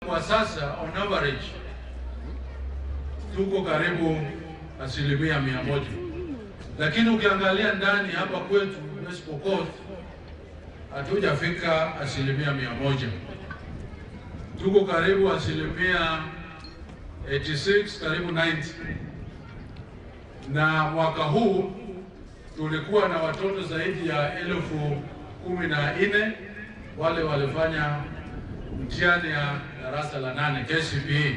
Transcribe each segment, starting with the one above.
Kwa sasa on average tuko karibu 100%, lakini ukiangalia ndani hapa kwetu West Pokot hatujafika 100%, tuko karibu 86%, karibu 90. Na mwaka huu tulikuwa na watoto zaidi ya 14,000 wale walifanya mtihani ya darasa la 8 KCPE,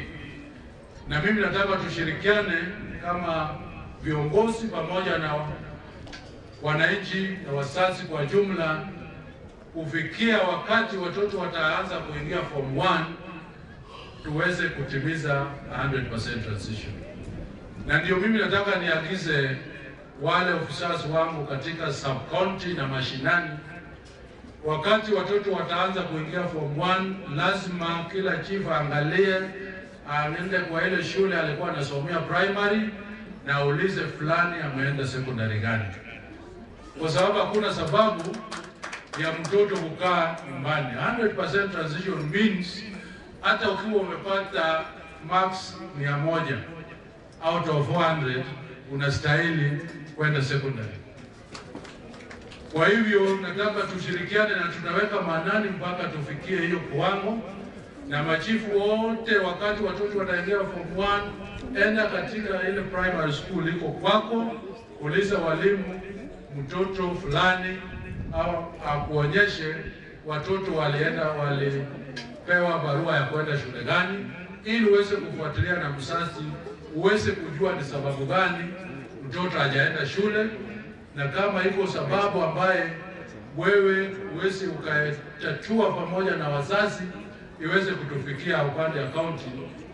na mimi nataka tushirikiane kama viongozi pamoja na wananchi na wazazi kwa jumla, kufikia wakati watoto wataanza kuingia form 1 tuweze kutimiza 100% transition. Na ndio mimi nataka niagize wale officers wangu katika sub county na mashinani, wakati watoto wataanza kuingia form 1, lazima kila chief aangalie, aende kwa ile shule alikuwa anasomea primary na aulize fulani ameenda secondary gani, kwa sababu hakuna sababu ya mtoto kukaa nyumbani. 100% transition means hata ukiwa umepata marks 100 out of 400 unastahili kwenda secondary. Kwa hivyo nataka tushirikiane na tunaweka maanani mpaka tufikie hiyo kiwango, na machifu wote wakati watoto wataingia form 1, enda katika ile primary school iko kwako, uliza walimu mtoto fulani au akuonyeshe watoto walienda walipewa barua ya kwenda shule gani, ili uweze kufuatilia na mzazi uweze kujua ni sababu gani mtoto hajaenda shule, na kama iko sababu ambaye wewe uweze ukatatua pamoja na wazazi, iweze kutufikia upande ya county,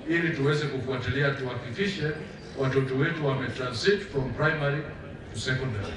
ili tuweze kufuatilia tuhakikishe watoto wetu wametransit from primary to secondary.